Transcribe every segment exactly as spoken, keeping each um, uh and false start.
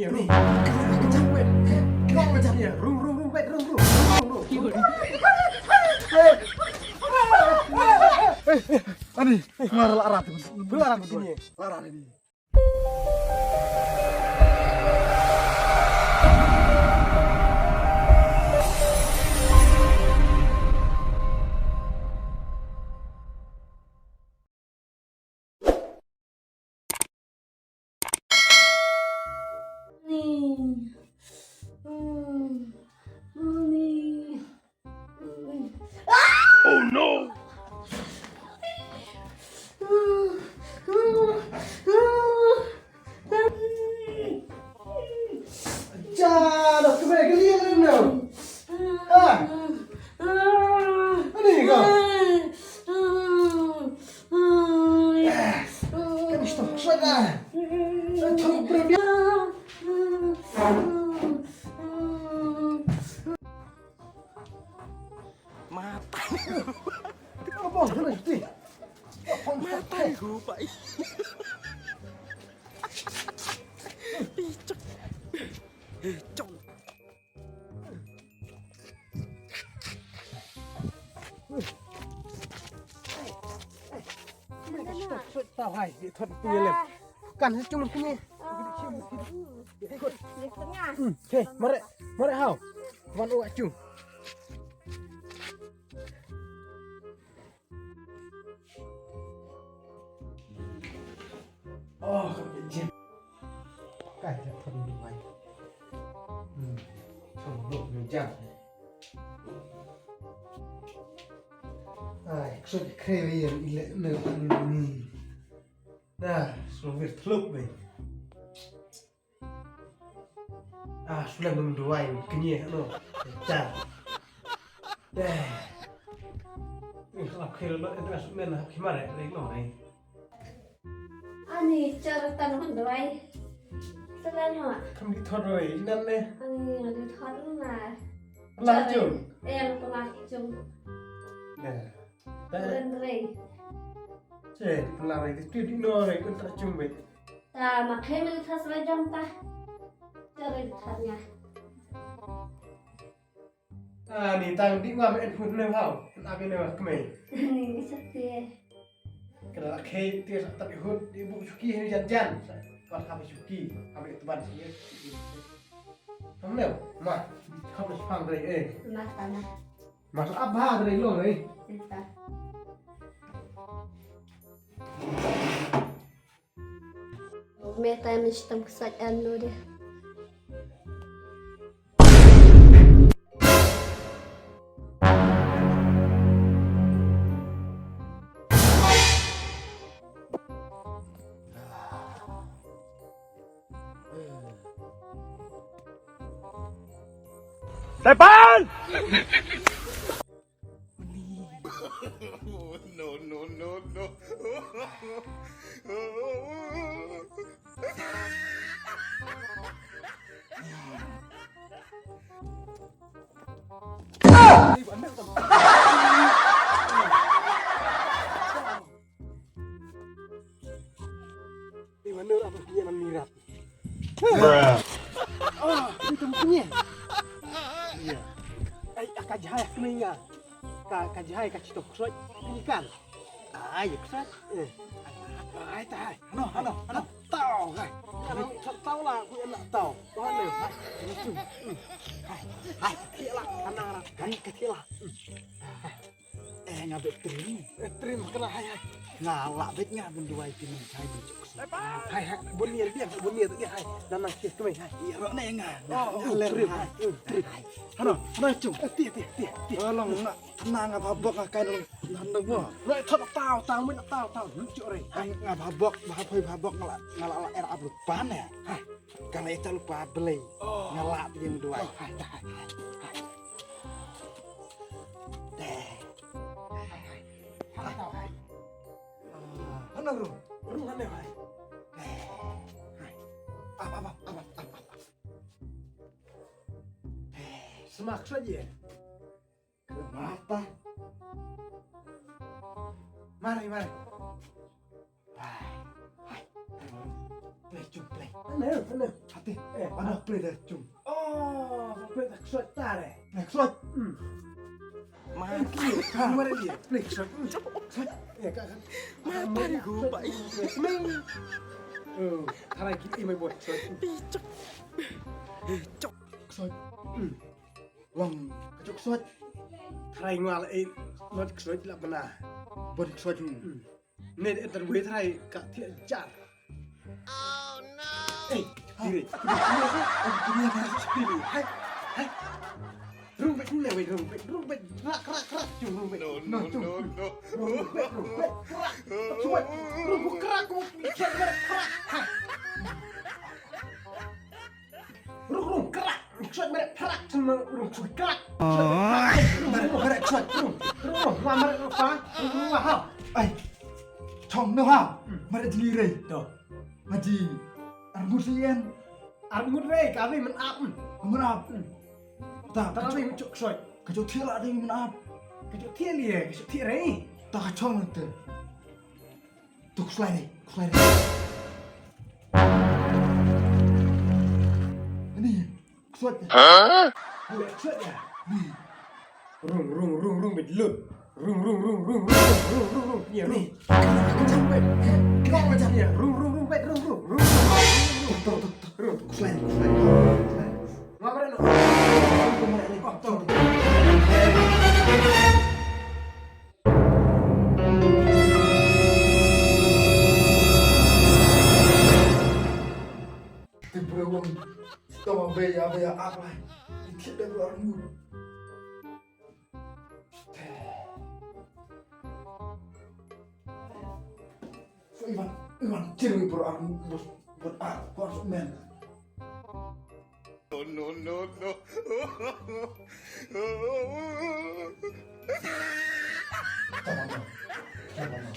Ni, kejap, kejap, wait. Kejap, kejap, ya. Rung, rung, rung, wait, rung, rung, rung, rung. Ani, ngar la rat, la rat sini. La rat sini. Ni. Hmm. Ni. Oh no! Jalo, kemai ka liang rim no. Ah. Ani ka. Kan isto ksada. Thok brem. Mata. Abang, mana ti? Mata gua, Pak. Icok. Icok. Tao hai, di thot punya lem. Kan cuma punya. Ikut. Hmm, okay, mari, mari hau. Wan u acu. Oh, ka jin. Kai da thon duwai. Hmm. Thon duwai jam. Ai, so kre wi ile ne. Na, so wir tlup wi. Ah, shu lem dum duwai kñi no. Cha. Eh. Ni khlap khel lo, eh, tengah suk men hap khimar eh, lek no eh. Ani char tan hon duwai. Salam ho. Kam di thot roi, inan ne. Ani di thot na. Pelar cung. Eh, pelar cung. Ne. Pelar roi. Che, pelar roi, tu di no roi, kun tra cung be. Ta ma khe mel thas la jam ta. Chare thas nya. Ah, ni tang di wa me en phut ne hau. Na be ne wa kmei. Ni ni sa te. Kala khe te sa ta bi hut di bu suki ni jan jan. Sa pat ha bi suki. Ha bi tu ban si. Ham ne ma. Kham le phang dre eh. Ma ta na. Ma sa abha dre lo dre. Ta. Me tai me shitam ksat an no de. Tepan! No, no, no, no. Iwan nur apa punya nan mirat. Ah, itu punya. Iya. Ai, aka jahai aku ninga. Ka, ka jahai ka chitok ksoi. Ini kan. Ai, ksoi. Eh. Ai, tai. Ano, ano, ano. Tau, hai. Ano, tau lah, aku enak tau. Tuhan le. Hai, itu. Hai, hai, kila. Ano, hai, kila. Eh, nga bet trim. Eh, trim kena hai, hai. Nga la bet nga bun duwai trim hai bun juk. Hai, hai, bun niat dia, bun niat dia, hai. Dan nang kis kemai, hai. Iya, rok ne nga. Oh, oh, trim, hai. Trim. Hano, hano cung. Eh, ti, ti, ti, ti. Tolong nga, tenang nga babok nga kain long. Nanda gua. Rok thot tau, tau, min tau, tau. Lucu re. Ai, nga babok, babok, babok nga la, nga la, la er ablu pan ya. Hai. Kan ita lupa beli. Oh. Nga la tu yang duwai. Oh, hai, hai, hai, hai. Deh. Hai, hai. Hai, hai. Ah, hana ru. Ru hana hai. Deh. Hai. Ap, ap, ap, ap, ap, ap. Deh. Semak saja. Mata. Mari, mari. Hai. Hai. Play, jom play. Ano, ano? Hat Te, eh, ano play da cung. Oh, play da ksuat tare. Play ksuat. Hmm. Ma. Eh, play, ha, mare dia, play ksuat. Hmm. Ksuat. Eh, ka, ka. Ma, tare go, pa. Meng. Oh, tare ki, eh, mai buat ksuat. Picok. Picok. Ksuat. Hmm. Wang, ksuat. Tare ngwal, eh, not ksuat la bana. Buat ksuat. Hmm. Net interway trai ka thiah jar. Oh no. Eh, dire. Dire. Hai, hai. Rung bet, rung bet, rung bet, rung bet. Krak, krak, krak. Cung, rung bet. No, no, no, no. Rung bet, rung bet, krak. Cuat. Rung bet, krak, rung bet, krak. Hai. Rung, rung, krak. Rung, cuat, meret, krak. Cuat, rung, cuat, krak. Cuat, meret, cuat, rung, rung, meret, cuat, rung. Rung, rung, wa, meret, rung, pa. Rung, rung, wa, ha. Ai. Chong, no, ha. Hmm. Meret, jeli, rei. To. Ngaji. Arngut, si, en. Arngut, rei, ka, wi, men, ap. Men, ap. Hmm. Ta, ta, ka, wi, men, cuat, cuat. Ka, cuat, thiah, la, ding, men, ap. Ka, cuat, thiah, li, eh. Ka, cuat, thiah, rei. Ta, ka, chong, te. Tu khuslai ni, khuslai ni. Ini, khuslai ni. Hah? Ini, khuslai ni. Ini. Rung, rung, rung, rung, bet lut. Rung, rung, rung, rung, rung, rung, rung, rung. Ni, ni. Kau macam, kau macam. Ni, rung, rung, rung, bet, rung, rung, rung. Tu, tu, tu, tu. Rung, tu, khuslai ni, khuslai ni. Khuslai ni. Ngapa dah lu? Oh, tu. Te bro, wan. Stop, abe, abe, abe. Ikit dah bro, aku. So, Ivan, Ivan, ciri bro, aku bos, buat aku, aku men. No, no, no, no. Come on, man. Come on, man.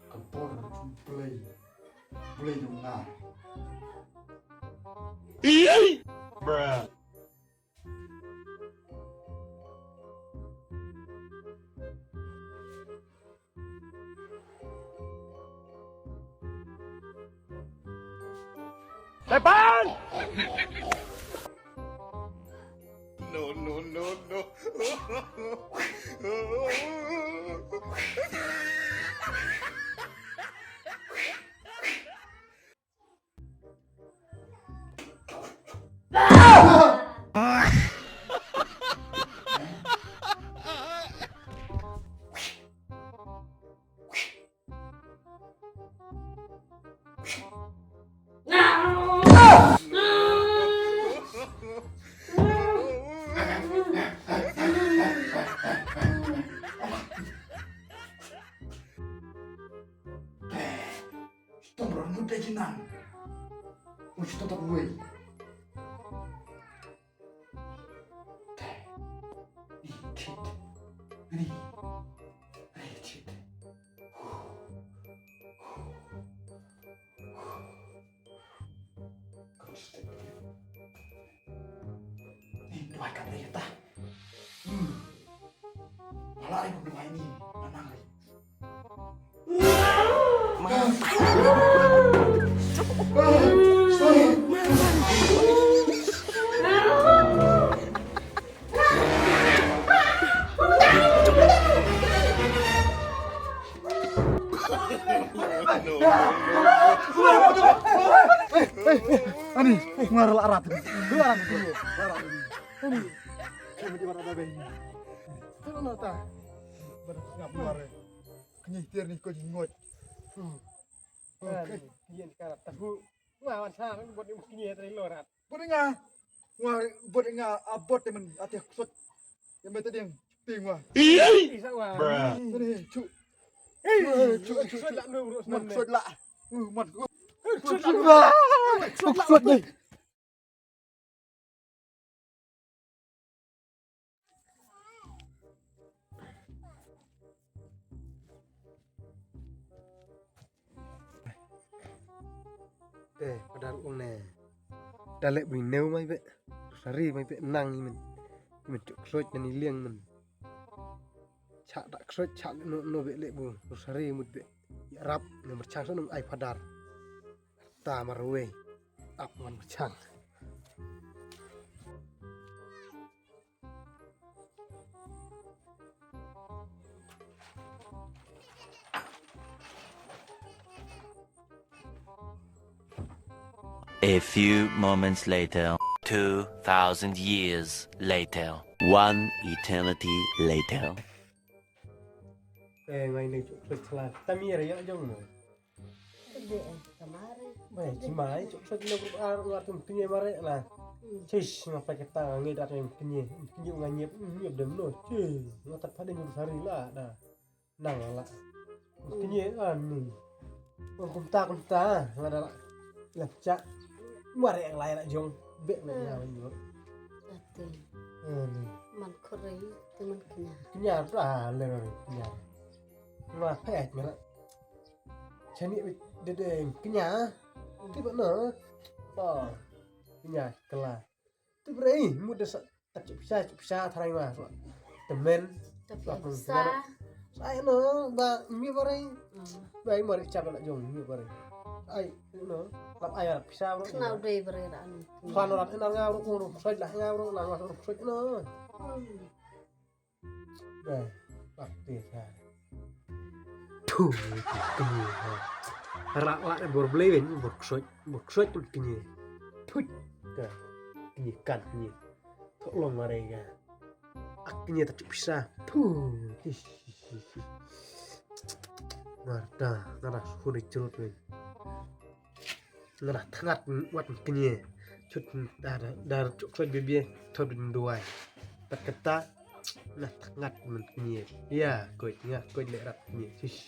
Ka bor jong u Blei, Blei jong nga. Bruh. Setan! No, no, no, no. Stom ron mut da jinan. Ui, stom tak wei. Ni, chit. Ni. Ni, chit. Ni, duwai ka dei ta. Hmm. Pala ai duwai ni, nanang ai. Ani, ngar la rat. Ngar la rat. Ani. Kami di mana ada bayi. Sana ta. Bar ngap luar. Kini tiar ni ko jingot. Yen ka rat tahu. Wa wan sa buat ni kini trai lo rat. Buat nga. Wa buat nga abot temen ati ksut. Yang beta ding ping wa. Isa wa. Tadi cu. Eh, cu cu cu. Ksut la nu rus man. Ksut la. Uh, man. Ksut la. Ksut ni. Eh, padahal ong ne. Dalek bui neu mai be. Sari mai be nang imen. Imen cuk soj nani liang men. Chak da ksuid chak no no be le bu. Rosari mut be. Rap ne merchang so nung ai padar. Ta marwei. Ap ngan merchang. A few moments later. Two thousand years later. One eternity later. Eh, ngai ne chuk chuk chla. Tamir ya jong mo. Bai, chimai chuk chuk lo grup ar ngar tum tunye mare la. Chish, ngapa kita ngai dat yang tunye. Tunye ngai nyep, nyep dem no. Chish, ngatat pada nyep sari la da. Nang la. Kine ani. Ong kumta kumta la da la. La cha. Muar yang lai la jong. Be me nya ni. Ati. Ani. Man khore te man knya. Knya ra le knya. Ma phet me la. Chani de de knya. Ti ba no. Ba. Knya kla. Tu brei mu de sa. Tap chip sa chip sa tharai ma. Temen. Tapi sa. Sai no ba mi barai. Ba mi barai chap la jong mi barai. Ai no. Lap ai pisa bro. Kenal dei barai ra anu. Fan rat enar nga bro. Uru soi lah nga bro. Lang mas uru soi no. Ba. Lap te sa. Tu kini. Rak lak bor blei wen bor soi. Bor soi tu kini. Tu. Ka. Kini kan kini. Thok long mare ga. Ak kine ta chuk pisa. Puh. Ish, ish, ish, ish. Ngar da, ngar da, suri churut wen. Ngar da, thangat wat kine. Chut da, da, da, chuk chuk bibie, thot bin duai. Pat kata, na thangat men kine. Ya, koit, nga, koit le rat kine. Ish.